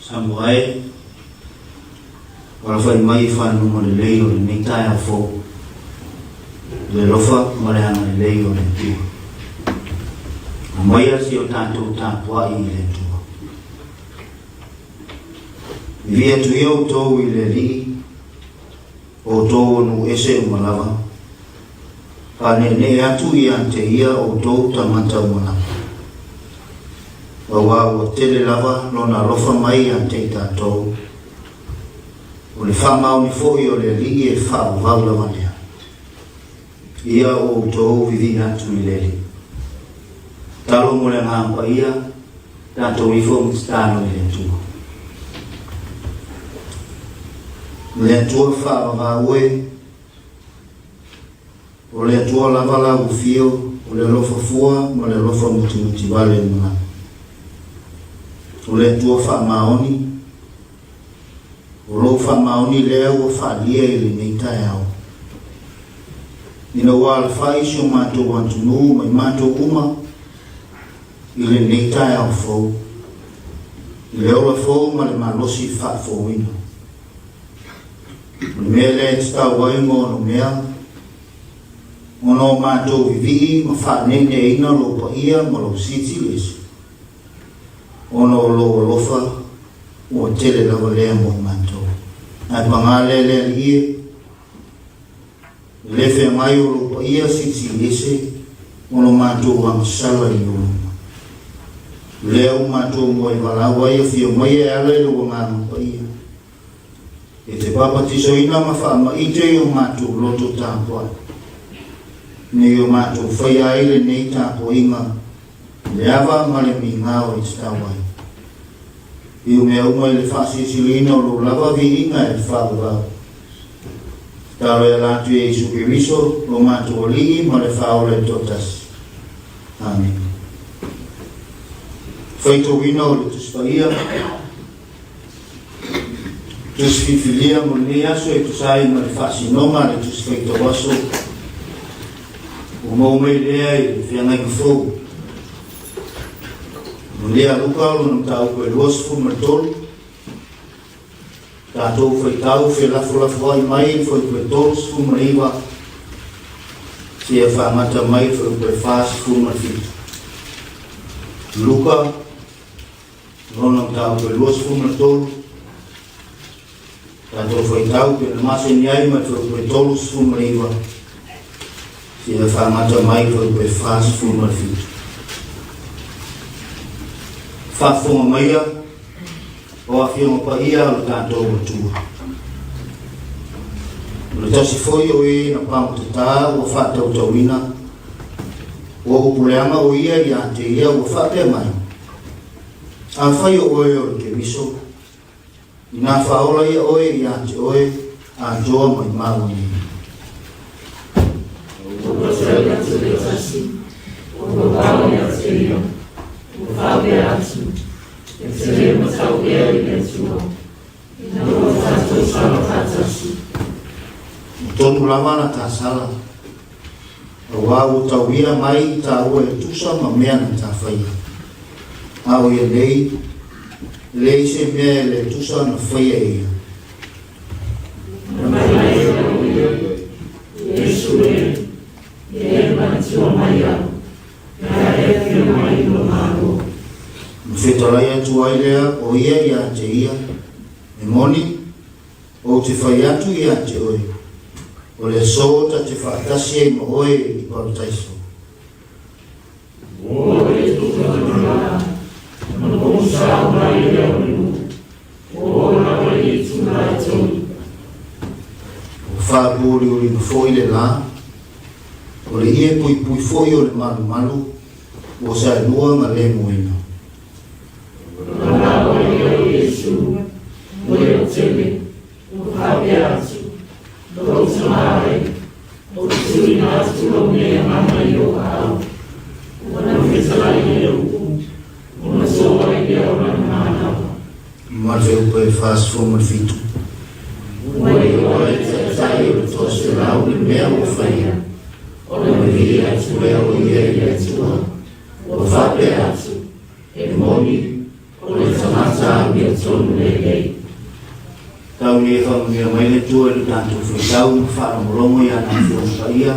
Samoa e, alafai mai i faanuma lelei o lenei taeao fou, i le alofa ma le agalelei o le Atua. Aumaia si o tatou tapuai i le Atua. Vivii atu ia outou i le Alii, outou o nuu ese uma lava, Faaneenee atu ia te ia outou tagata uma lava. Auā ua tele lava lona alofa mai ia te i tatou, o le faamaoni foi o le Alii e faavavau lava lea. Ia o outou vivii atu i le Alii. Talo mo le Agaga Paia, tatou ifo ma tatalo i le Atua. Le Atua faavavau e, O le Atua lava lau afio, o le alofa fua ma le alofa mutimuti vale o manatu. O le Atua faamaoni, o lou faamaoni lea ua faalia i lenei taeao. Ina ua alafai si o matou atunuu ma i matou uma i lenei taeao fou, i le ola fou ma le malosi faafouina. O le mea lea e tatau ai ma ono mea, ona o matou vivii ma faaneeneeina lou paia ma lou silisili ese, ona o lou alofa ua tele lava lea mo i matou. Ae pagā lea le Alii e, e le feagai o lou paia silisili ese, ona o matou agasala i ou luma. O lea ua matou moevalaau ai afio mai e ala i lou Agaga Paia, E te papatisoina ma faamaite i o matou loto tapuai, nei o matou faia ai lenei tapuaiga i le ava ma le migao e tatau ai. I o mea uma i le faasilisiliina o lou lava viiga e faavavau. Tatalo e ala atu ia Iesu Keriso, lo matou Alii ma le Faaola e toatasi. Amene. Faitauina o le Tusi Paia. Tusi filifilia mo lenei aso e tusa ai ma le faasinoga a le Tusi Faitau Aso ua maua mai lea i le feagaiga fou. O lea Luka o lona mataupu e 23, tatou faitau felafolafoai mai i le fuaiupu e 39 seia faagata mai i le fuaiupu e 47. Luka Lona mataupu e 23, tatou faitau pe na masani ai ma le fuaiupu e 39, seia faagata mai le fuaiupu e 47. Faafofoga maia o Afioga Paia o le tatou Atua. O le tasi foi o e na pagotatā ua faatautauina, ua upu leaga o ia ia te ia ua faapea mai, Afai o oe o le Keriso, inā faaola ia oe ia te oe atoa mai maua nei. Ua tali atu le tasi, ua vavao ia te ia, ua faapea atu, E te le matau ea i le Atua, ina ua tatou sala faatasi. Ua tonu lava la ta sala, Auā ua tauia mai i tāua e tusa ma mea na ta faia. A o ia nei, e leai se mea e le tusa na faia e ia. Na mai ai au ia, Iesu e, e e manatua mai au, pe a e afio mai i lou Malo. Na fetalai atu ai lea o ia iā te ia, E moni, Ou te fai atu ia te oe, o le aso ta te faatasi ai ma oe i Parataiso. Ua le tuuina la, ona pogisa mai lea o le nuu, ua oo lava i le itula e tolu. Ua faapuuliuliina foi le la, o le ie puipui foi o le malumalu ua saelua ma lemuina. Ona maua lea o Iesu, ua leo tele, ua faapea atu, Lou tama e, ou te tuuina atu lou nei agaga i ou aao. Ona fetalai lea upu, ona soo ai lea o lana manava. Ma le upu e 47. Ua iloa e le taitai o le toaselau le mea ua faia, ona vivii atu lea o ia i le Atua, ua faapea atu, E moni, o le Tama tagata amiotonu lelei. Tau nei e faamanuia mai le Atua i lo tatou faitau ma faalogologo i ana Afioga Paia,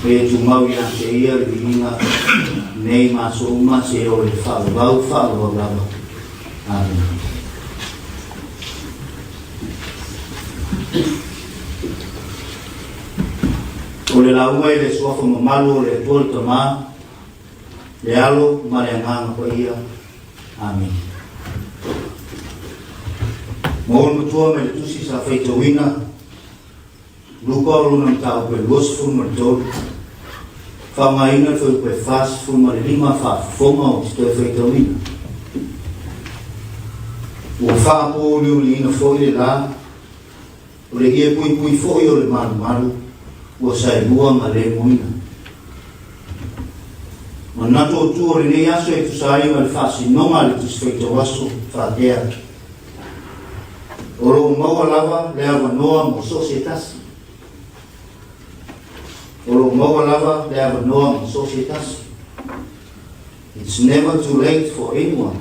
ma ia tumau ia te Ia le viiga nei ma aso uma seia oo i le faavavau faavavau lava. Amene. O le lauga i le Suafa mamalu o le Atua le Tama, le Alo ma le Agaga Paia. Amene. Maua le matua mai le tusi sa faitauina Luka o lona mataupu e 23, faaaogaina le fuaiupu e 45 faafofoga ou te toe faitauina. Ua faapouliuliina foi le la, o le ie puipui foi o le malumalu ua saelua ma lemuina. Manatu o tu o lenei aso e tusa ai ma le faasinoga a le Tusi Faitau Aso faapea, O lo o maua lava le avanoa mo so o se tasi. O lo o maua lava le avanoa mo so o se tasi. It's never too late for anyone.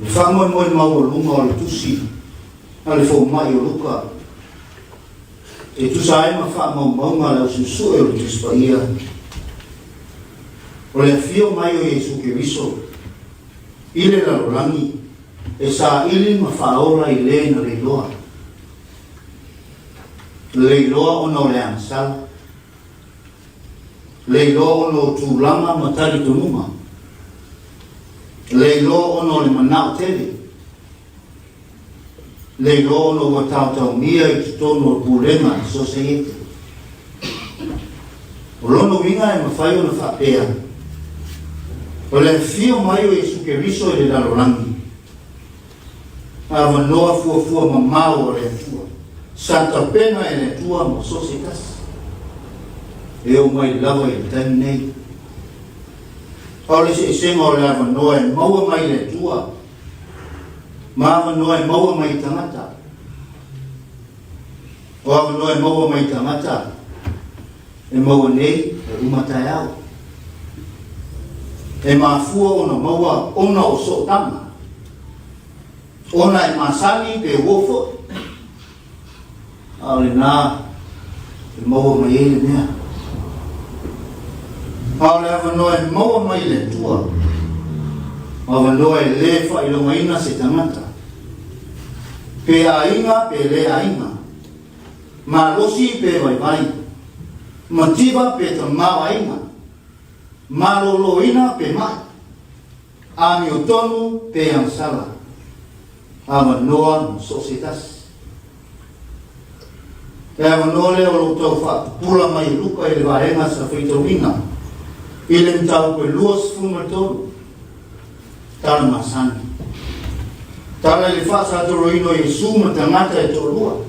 Le faamoemoe maualuga o le tusi a le fomai o Luka e tusa ai ma faamaumauga a le ausuesue o le Tusi Paia, o le afio mai o Iesu Keriso i le lalolagi e saili ma faaola i le na leiloa. Leiloa ona o le agasala, leiloa ona o tulaga ma talitonuga, leiloa ona o le manao tele, Leiloa ona ua taotaomia i totonu o le pulega a le Sosaiete. O lona uiga e mafai ona faapea, o le afio mai o Iesu Keriso i le lalolagi, avanoa fuafua mamao a le Atua, sa tapena e le Atua mo so o se tasi. E oo mai lava i le taimi nei. A o le eseesega o le avanoa e maua mai le Atua, Ma avanoa e maua mai i tagata. O avanoa e maua mai i tagata, e maua nei e uma taeao. E mafua ona maua ona o sootaga, ona e masani pe uo foi. A o lena e maua mai ai le mea. A o le avanoa e maua mai i le Atua, o avanoa e lē faailogaina se tagata, pe aiga pe lē aiga, malosi pe vaivai, mativa pe tamaoaiga, malōlōina pe maʻi, amiotonu pe agasala, avanoa mo so o se tasi. Le avanoa lea o lo o tau faapupula mai e Luka i le vaega sa faitauina i le mataupu e 23, tala masani. Tala i le faasatoloina o Iesu ma tagata e toalua.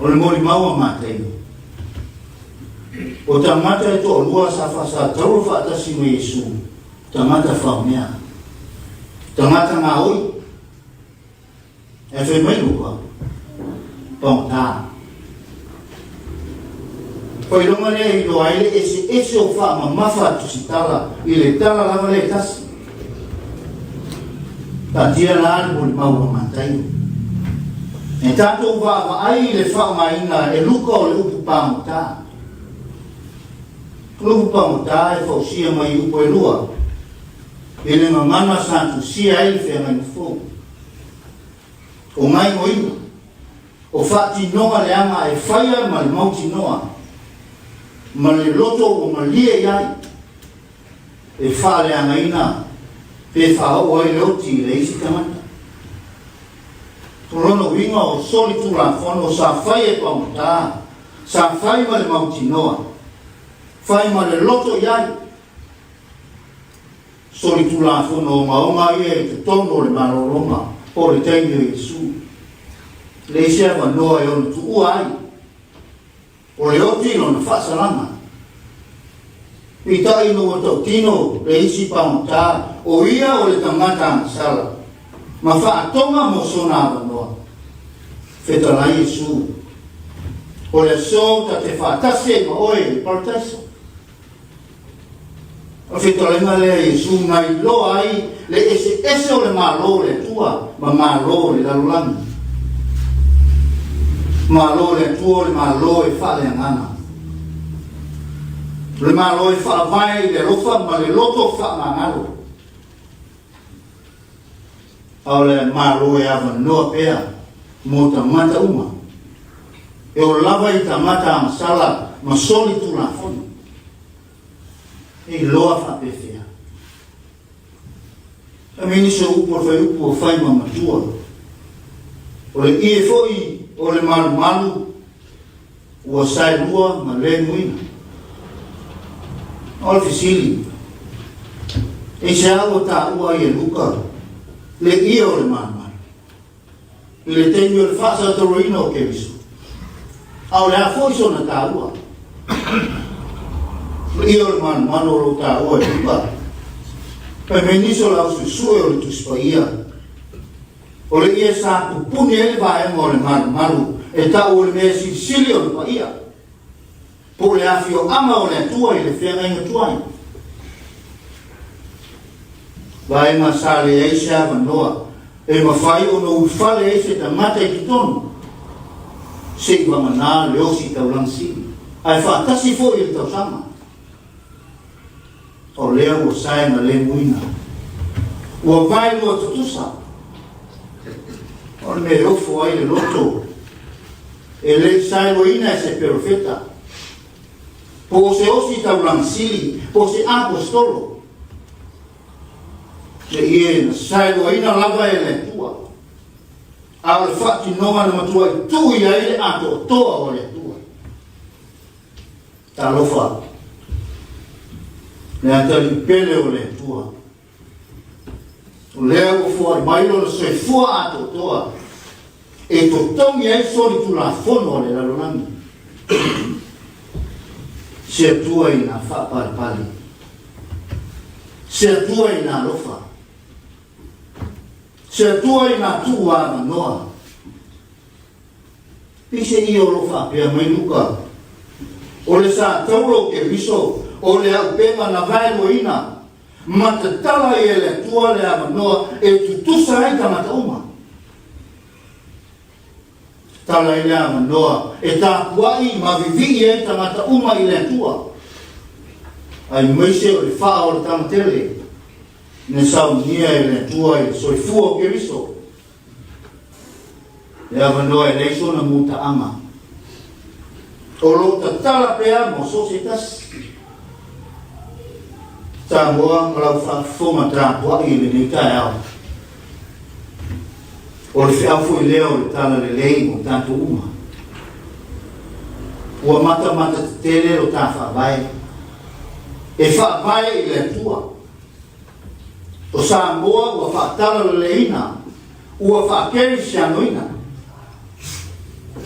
O le molimau a Mataio. O tagata e toalua sa faasatauro faatasi ma Iesu, tagata faomea, tagata gaoi. E fai mai Luka, pagota. Faailoga lea e iloa ai le eseese o faamamafa a Tusitala i le tala lava lea e tasi. Taatia la le molimau a Mataio. E tatou vaavaai i le faaaogaina e Luka o le upu pagota. O le upu pagota e fausia mai i upu e lua, i le gagana sa tusia ai le feagaiga fou. O gaegoina, o faatinoga leaga e faia ma le mautinoa, ma le loto ua malie i ai, e faaleagaina pe faaoo ai le oti i le isi tagata. O lona uiga o solitulafono sa fai e pagota, sa fai ma le mautinoa, fai ma le loto i ai, Solitulafono ogaoga ia i totonu o le malologa po o le taimi o Iesu. Leai se avanoa e ono tuua ai o le oti lona faasalaga. Peitai ina ua tautino le isi pagota o ia o le tagata agasala ma faatoga mo sona avanoa, fetalai Iesu, O le aso ta te faatasi ai ma oe i le Parataiso. O le fetalaiga lea a Iesu na iloa ai le eseese o le Malo o le Atua ma Malo o le lalolagi. Malo o le Atua o le Malo e faaleagaga. O le Malo e faavae i le alofa ma le loto faamagalo. A o le Malo e avanoa pea mo tagata uma, e oo lava i tagata agasala ma solitulafono. E iloa faapefea. Fai mai nisi o upu o le fuaiupu ua fai ma matua. O le ie foi o le malumalu ua saelua ma lemuina. O le fesili, aisea ua taua ai e Luka le ie o le malumalu i le taimi o le faasatoloina o Keriso? A o le a foi sona taua? O le ie o le malumalu o lo o taua e Luka, fai mai nisi o le ausuesue o le Tusi Paia, O le ie sa pupuni ai le vaega o le malumalu e tau o le mea silisili o le paia, po o le afioaga o le Atua i le feagaiga tuai. Vaega sa leai se avanoa e mafai ona ulufale ai se tagata i totonu, se i vagana le osi taulaga sili, ae faatasi foi i le tausaga. O lea ua sae ma lemuina. Ua vaelua tutusa. O le mea e ofo ai le loto, e le i saeluaina e se perofeta, po o se osi taulaga sili, po o se aposetolo. Le ie na saeluaina lava e le Atua, a o le faatinoga na matuai tuu i ai le atoatoa o le Atua. Talofa, le atalii pele o le Atua. O lea ua foai mai lona soifua atoatoa e totogi ai solitulafono a le lalolagi. Se Atua i nā faapalepale. Se Atua i nā alofa. Se Atua i nā tuu avanoa. Peiseai o lo o faapea mai Luka, O le sa taula o Keriso, o le aupega na vaeluaina, ma tatala ai e le Atua le avanoa e tutusa ai tagata uma. Tatala ai le avanoa e tapuai ma vivii ai tagata uma i le Atua, aemaise o le faa o le tagatele na saunia e le Atua i le soifua o Keriso. Le avanoa e leai sona mutaaga. O lo o tatala pea mo so o se tasi. Samoa ma lau faafofoga tapuai i lenei taeao. O le feau foi lea o le talalelei mo tatou uma. Ua matamata tetele lo ta faavae. E faavae i le Atua. O Samoa ua faatalaleleina, ua faakerisianoina.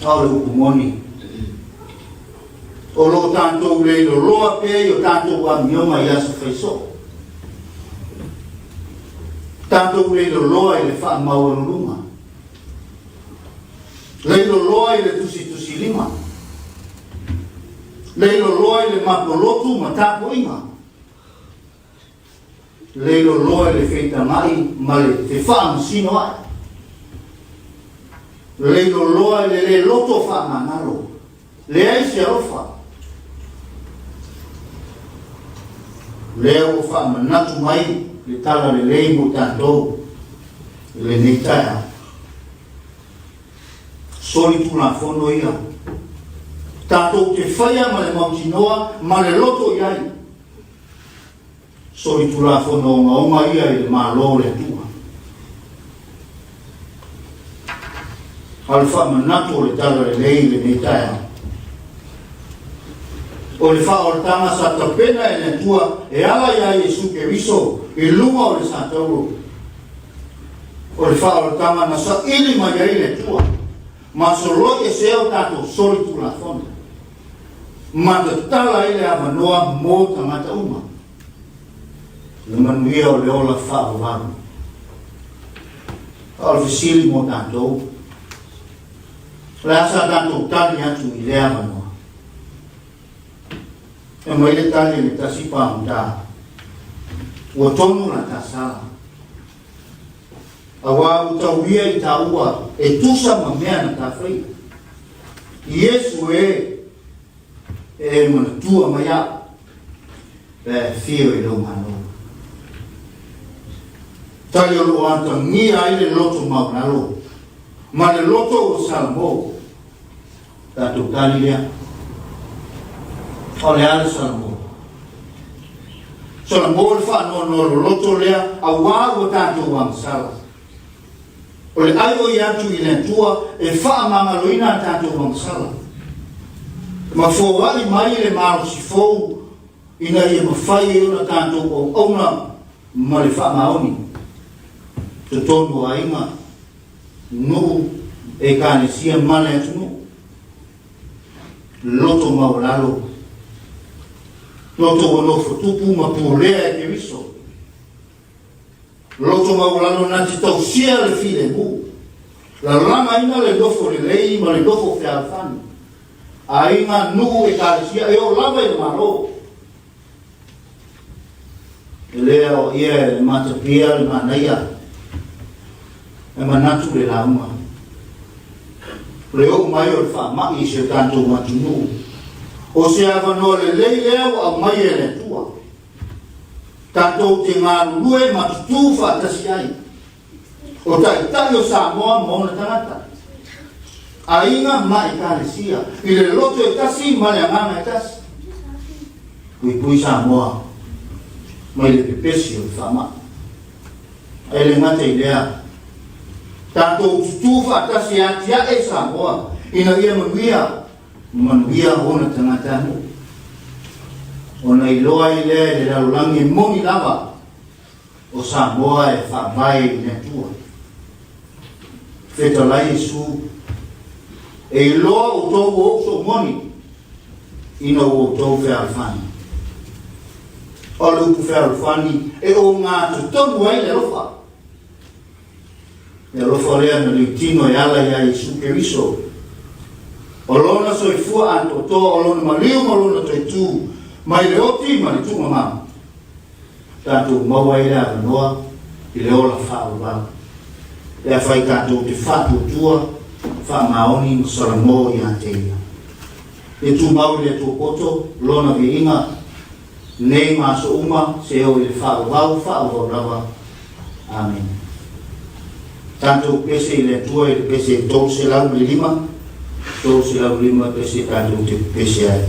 A o le upu moni, o lo o tatou leiloloa pea i o tatou amioga i aso faisoo. Tatou leiloloa i le faamaualuluga. Leiloloa i le tusitusilima. Leiloloa i le mapolotu ma tapuaiga. Leiloloa i le feitagai ma le fefaamasinoai. Leiloloa i le le loto faamagalo. Leai se alofa. Lea ua faamanatu mai le tala lelei mo tatou i lenei taeao. Solitulafono ia. Tatou te faia ma le mautinoa ma le loto i ai. Solitulafono ogaoga ia i le Malo o le Atua. A o le faamanatu o le tala lelei i lenei taeao, o le faaolataga sa tapena e le Atua e ala iā Iesu Keriso i luga o le satauro, o le faaolataga na saili mai ai le Atua ma soloi esea o tatou solitulafono. Ma tatala ai le avanoa mo tagata uma. Le manuia o le ola faavavau. A o le fesili mo tatou, o le a sa tatou tali atu i lea avanoa? E mai le tali a le tasi pagota. Ua tonu la tasala. Auā ua tauia i tāua e tusa ma mea na tafaia. Iesu e, e manatua mai a'u, pe a e afio i lou Malo. Tali o loo atagia ai le loto maualalo ma le loto ua salamo. Tatou tali lea. O le a le salamo? Salamo le faanoanoa loloto lea auā ua tatou agasala. O le ai oi atu i le Atua e faamagaloina a tatou agasala. Ma foai mai le malosi fou ina ia mafai ai ona tatou auauna ma le faamaoni. Totonu o aiga, nuu, ekalesia ma le atunuu. Loto maualalo, loto ua nofo tupu ma pulea e Keriso. Loto maualalo na te tausia le filemu, lalagaina le nofo lelei ma le nofo fealofani. Aiga, nuu, ekalesia e oo lava i le Malo. E le aoaia e le matapia le manaia, e manatu le lauga. O le oo mai o le faamai i si o tatou atunuu, o se avanoa lelei lea ua aumai e le Atua, tatou te galulue ma tutū faatasi ai, o Taitai o Samoa ma ona tagata, aiga ma Ekalesia, i le loto e tasi ma le agaga e tasi. Puipui Samoa mai le pepesi o le faamai. E le gata i lea, tatou tutū faatasi e atiae Samoa ina ia manuia ma manuia ona tagatanuu. Ona iloa ai lea i le lalolagi e moni lava o Samoa e faavae i le Atua. Fetalai Iesu, e iloa outou ua ou soomoni ina ua outou fealofani. O le upu fealofani e ogatotonu ai le alofa. Le alofa lea na liutino e ala iā Iesu Keriso. O lona soifua atoatoa, o lona maliu ma lona toetū mai le oti ma le tuugamau. Tatou maua ai le avanoa i le ola faaauau. Pe afai tatou te faatuatua, faamaoni ma salamo ia te Ia. Ia tumau i le Atua poto Lona viiga, nei ma aso uma, se oo i le faaauau, faaauau lava. Amene. Tatou pese i le Atua i le pese 305, 305 pese tatou te pese ai.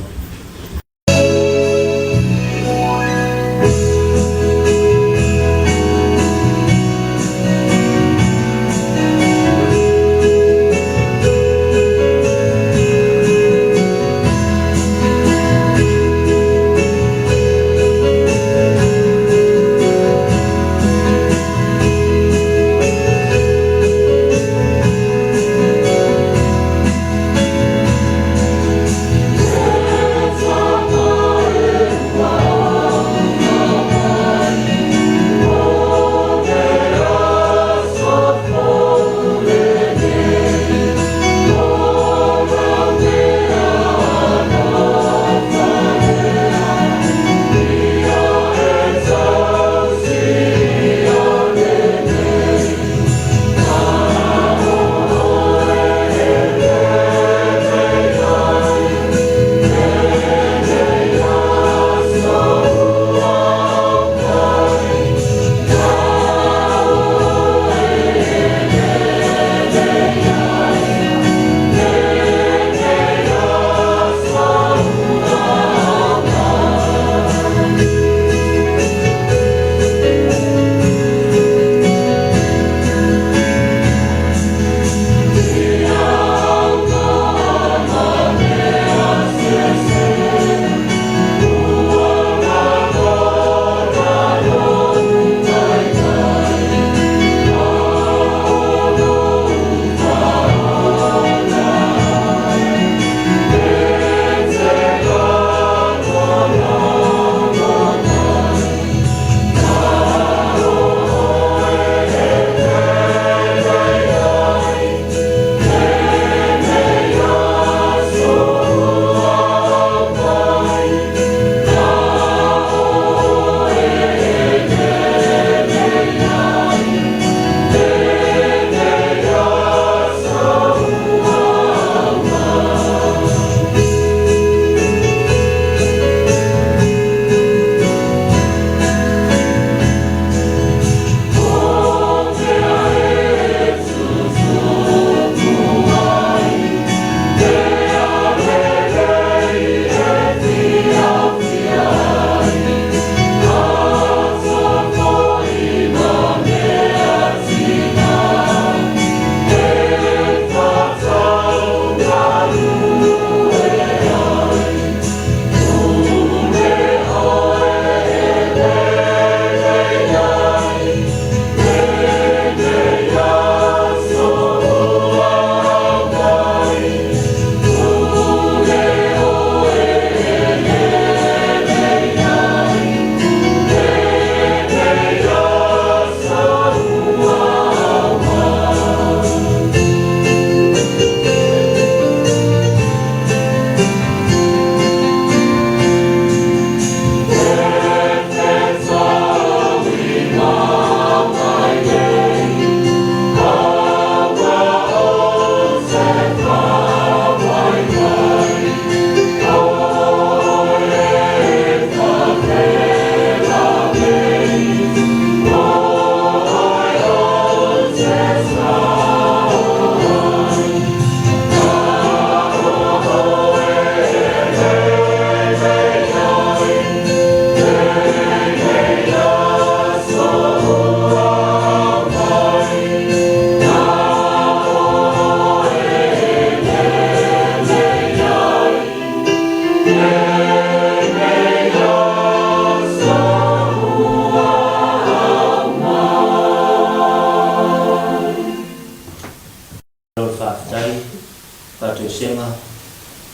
toesega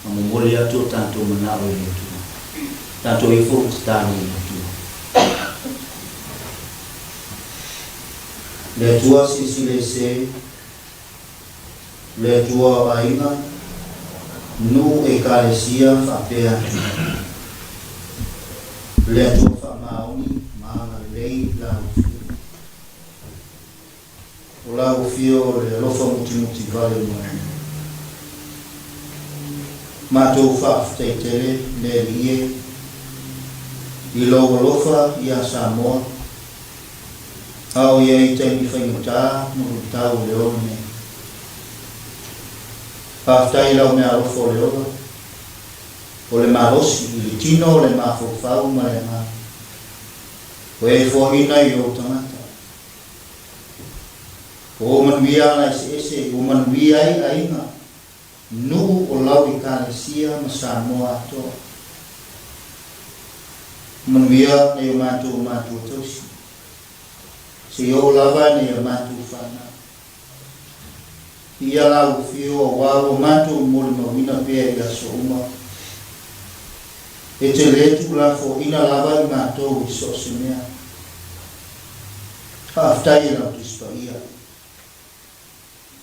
ma momoli atu o tatou manao i le Atua. Tatou ifo ma tatalo i le Atua. Le Atua silasila ese, le Atua o aiga, nuu, ekalesia faapea atunuu. Le Atua faamaoni ma agalelei i lau Afioga. O lau afio o le alofa mutimuti vale mai. Matou faafetai tele le Alii e, i lou alofa iā Samoa, a o i ai taimi faigata ma luitau o le ola nei. Faafetai i lau meaalofa o le ola, o le malosi i le tino o le mafaufau ma le agaga. O e foaina i ou tagata. Ua manuia ala eseese ua manuia ai aiga, nuu o lau Ekalesia ma Samoa atoa. Manuia nai o matou matua tausi. Seia oo lava nai a matou fanau. Ia lau afio aua ua matou molimauina pea i aso uma. E te le tuulafoaina lava i matou i so o se mea. Faafetai e lau Tusi Paia.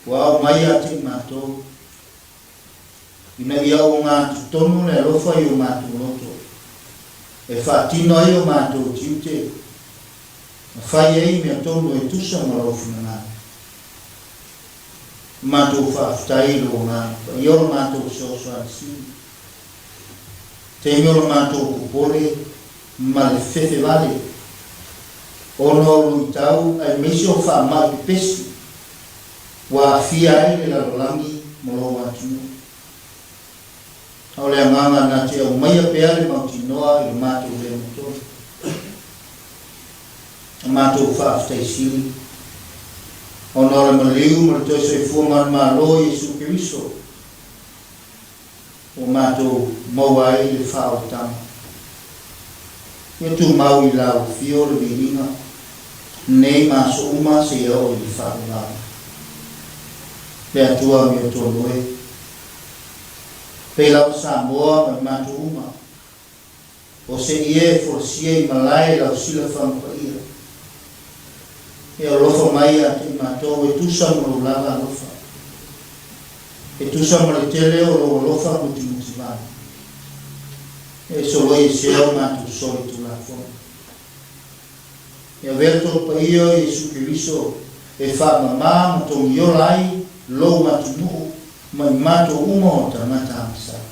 Ua ao mai ia te i matou, ina ia ogatotonu le alofa i o matou loto, e faatino ai o matou tiute, ma fai ai mea tonu e tusa ma lou finagalo. Matou faafetai i lou Agaga Paia o le matou fesoasoani sili, taimi o le matou popole ma le fefe vale, ona o luitau aemaise o faamai pepesi ua aafia ai le lalolagi ma lou atunuu. A o le agaga na te aumaia pea le mautinoa i lo matou le matonu. A matou faafetai sili, ona o le maliu ma le toe soifua manumalo o Iesu Keriso, ua matou maua ai le faaolataga. Ia tumau i lau afio le viiga nei ma aso uma seia oo i le faavavau. Le Atua amiotonu e, pei lava Samoa ma i matou uma, o se ie e folasia i malae lau silafaga paia. E alofa mai ia te i matou e tusa ma lou lava alofa, e tusa ma le tele o lou alofa mutimuti vale. E soloi esea o matou soli Tulafono. E avea le tolu paia o Iesu Keriso e faamama ma togiola ai lou atunuu ma i matou uma o tagata agasala.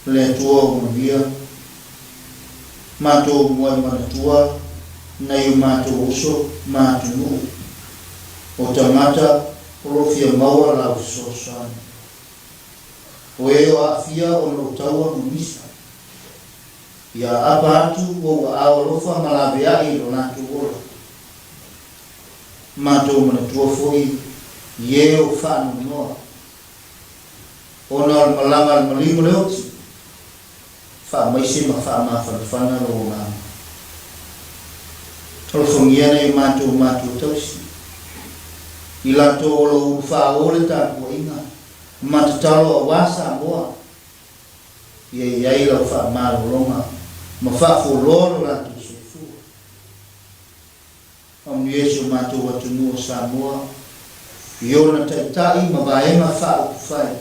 Le Atua o manuia, matou muai manatua nai o matou uso ma atunuu, o tagata o lo o fia maua lau fesoasoani. O e o aafia ona o taua ma misa. Ia aapa atu ou aao alofa ma laveai i lo latou ola. Matou manatua foi i e o faanoanoa. Ona o le malaga a le maliu ma le oti, faamaise ma faamafanafana lou agaga. Alofagia nai o matou matua tausi, i latou o lo o ulufāō le tapuaiga ma tatalo aua Samoa, ia i ai lau faamalologa ma faafualoa lo latou soifua. Amuia si o matou atunuu o Samoa i ona taitai ma vaega faaupufai,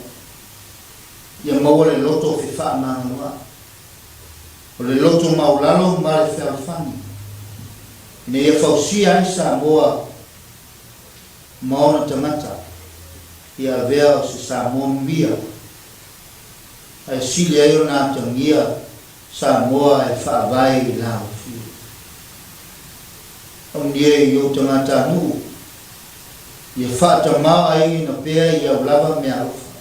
ia maua le loto fefaamagaloa'i, o le loto maulalo ma le fealofani, ina ia fausia ai Samoa ma ona tagata, ia avea o se Samoa mimia, ae sili ai ona atagia Samoa e faavae i lau afio. Amuia i ou tagatanuu, ia faatamaoaiina pea i au lava meaalofa.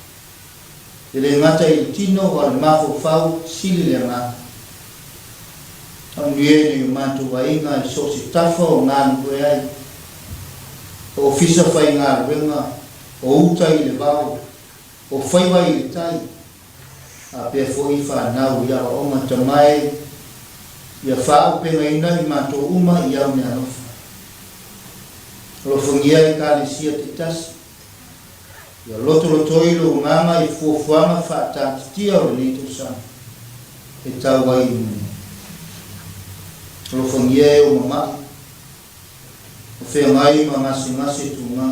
E le gata i le tino a o le mafaufau sili le agaga. Amuia i nai o matou aiga i so o se tafa o galulue ai, o ofisa faigaluega, o uta i le vao, o faiva i le tai, Faapea foi fanau i aoaoga tamae ia faaaupegaina i matou uma i au meaalofa. Alofagia Ekalesia taitasi. Ia lotolotoi lou agaga i fuafuaga faataatitia o lenei tausaga e tau ai i luma nei. Alofagia e o mama'i, o feagai ma gasegase tuga,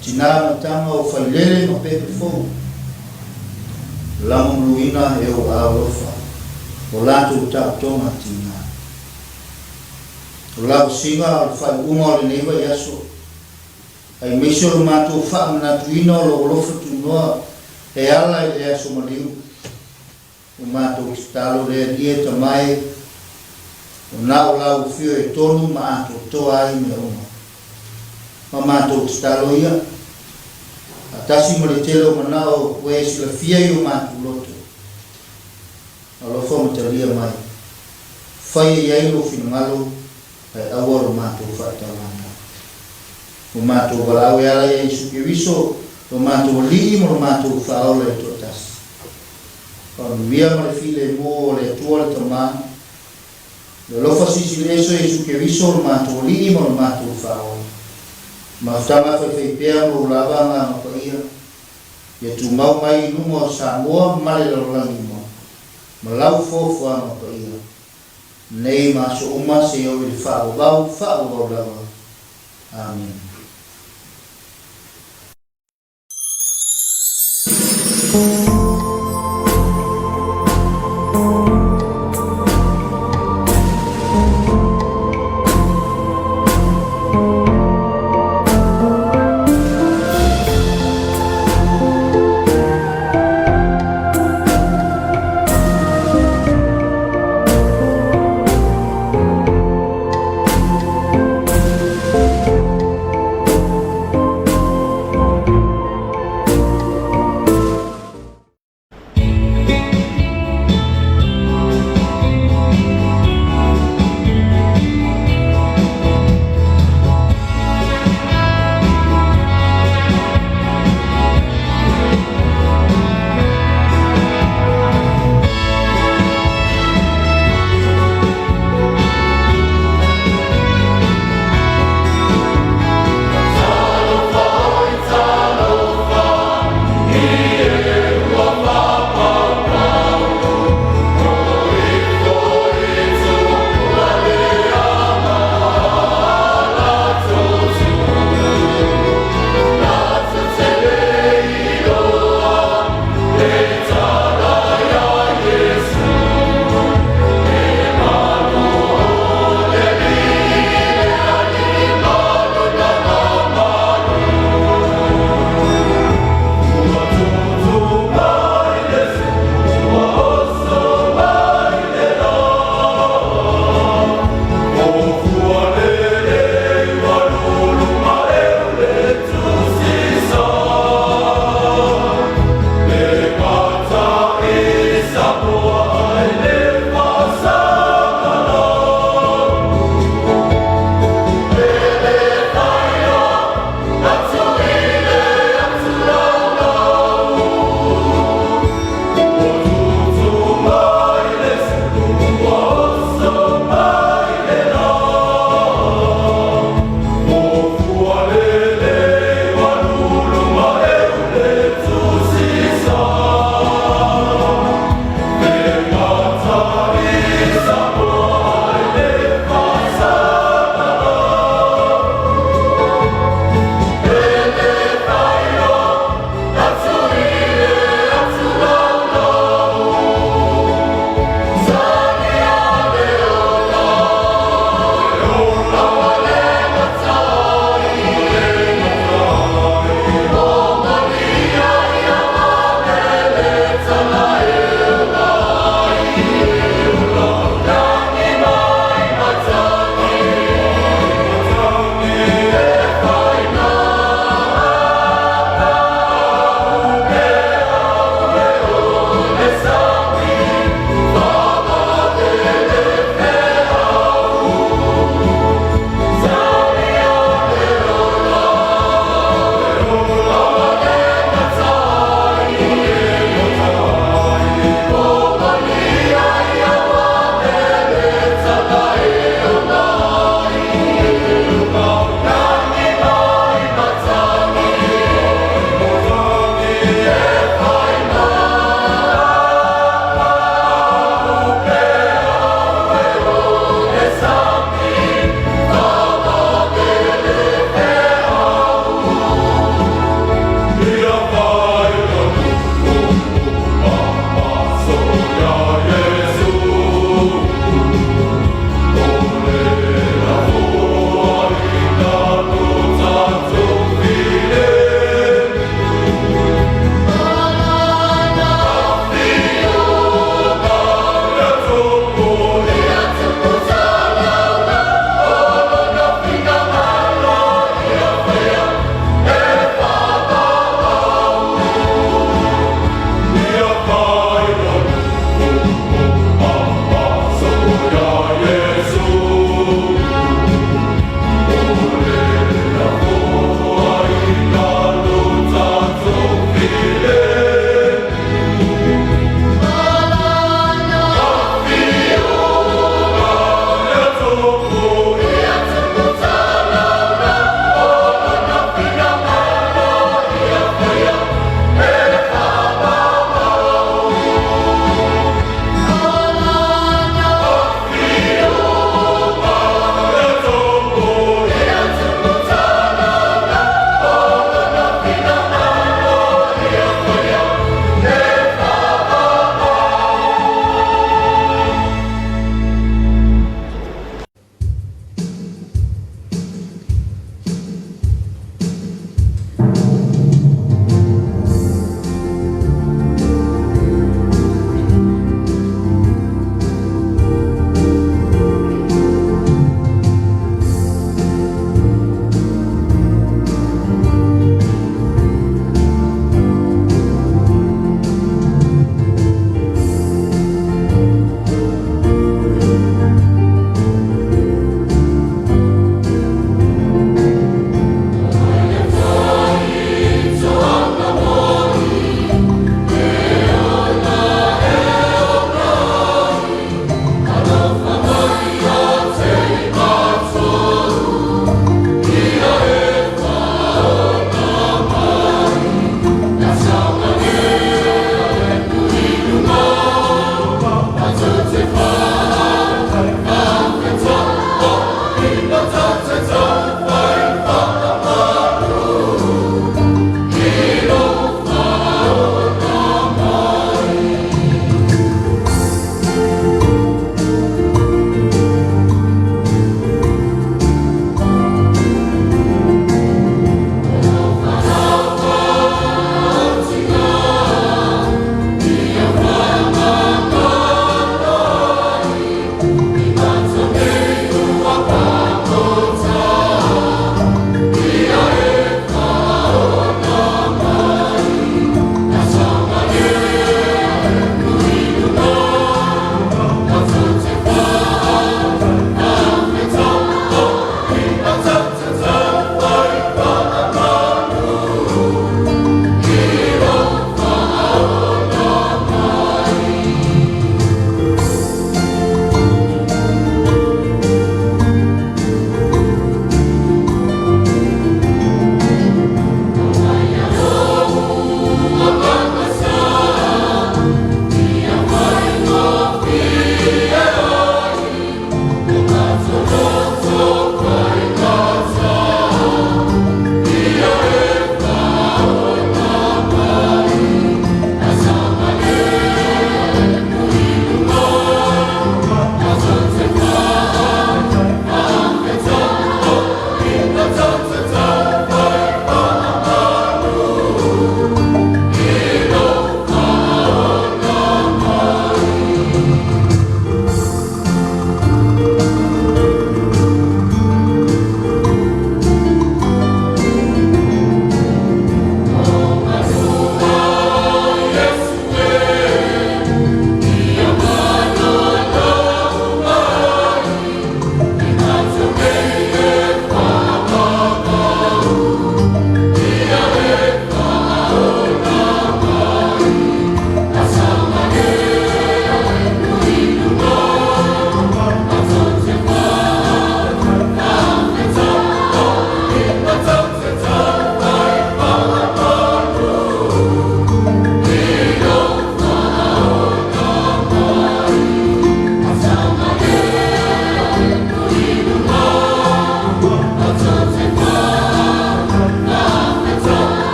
tinā ma tama o failele ma pepe fou, lagomuluina e ou aao alofa o latou taotoga tiga. O lavasiga o le faaiuga o lenei vaiaso, Aemaise o lo matou faamanatuina o lou alofa tunoa e ala i le aso maliu. Ua matou tatalo le Alii e Tama e, o na o lau afio e tonu ma atoatoa ai mea uma. Ma matou tatalo ia, faatasi ma le tele o manao ua e silafia i o matou loto. Alofa ma talia mai, faia i ai lou finagalo ae aua lo matou faatauaga. Ua matou valaau e ala ia Iesu Keriso, lo matou Alii ma lo matou Faaola e toatasi. Faamanuia ma le filemu o le Atua le Tama, le alofa silisili ese o Iesu Keriso lo matou Alii ma lo matou Faaola. Mafutaga faifaipea ma lou lava Agaga Paia, ia tumau mai i luga o Samoa ma le lalolagi uma, ma lau foafoaga paia. Nei ma aso uma seia oo i le faavavau, faavavau lava. Amene.